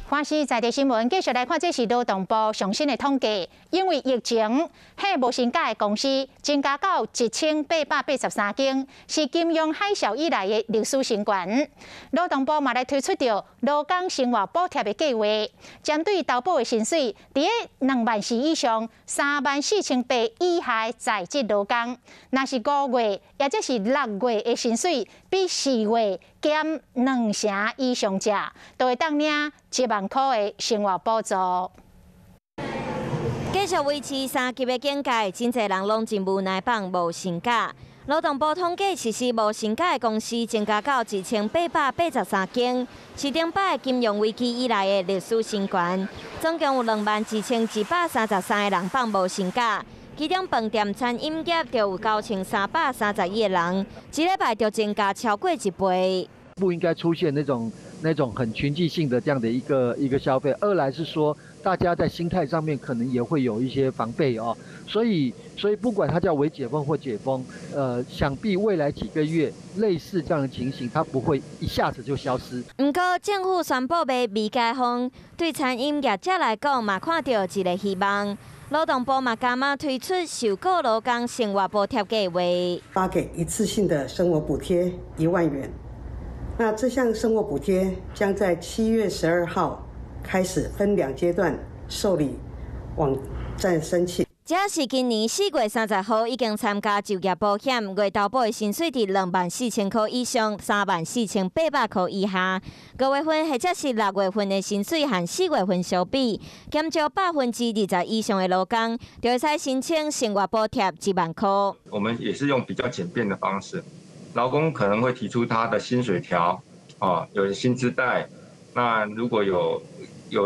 華視在地新聞繼續來看，這是勞動部上新的統計。因為疫情，彼無薪假的公司增加到1883間，是金融海嘯以來的歷史新高。勞動部嘛來推出著勞工生活補貼的計劃，針對投保的薪水佇咧2萬4以上、3萬4千八以下的在職勞工，若是5月抑者是6月的薪水比4月減兩成以上者，就會當領1萬箍的生活補助。繼續維持三級的警戒，真濟人攏真無奈放無薪假。勞動部統計，實施無薪假的公司增加到1883間，是頂擺金融危機以來的歷史新高。總共有21,133個人放無薪假，其中飯店、餐飲業就有9331個人，一禮拜就增加超過一倍。不應該出現那種很群聚性的這樣的一個消費。二來是說，大家在心態上面可能也會有一些防備哦。所以不管它叫微解封或解封，想必未來幾個月類似這樣的情形，它不會一下子就消失。毋過政府宣布欲微解封，對餐飲業者來講嘛，看著一個希望。勞動部嘛加碼推出受僱勞工生活補貼計劃，發給一次性的生活補貼1萬元。那這項生活補貼將在7月12號開始分兩階段受理網站申請。這是今年4月30號已經參加就業保險，月投保的薪水佇24,000箍以上，34,800箍以下。5月份或者是6月份的薪水和4月份相比，減少20%以上的勞工，就會使申請生活補貼1萬箍。我們也是用比較簡便的方式。勞工可能會提出他的薪水條，哦，有薪資袋。那如果有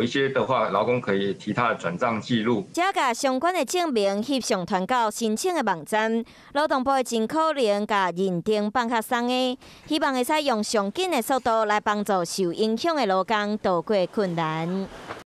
一些的話，勞工可以提他的轉賬記錄。這共相關的證明翕上傳到申請的網站，勞動部會盡可能共認證放較鬆的，希望會使用上緊的速度來幫助受影響的勞工渡過困難。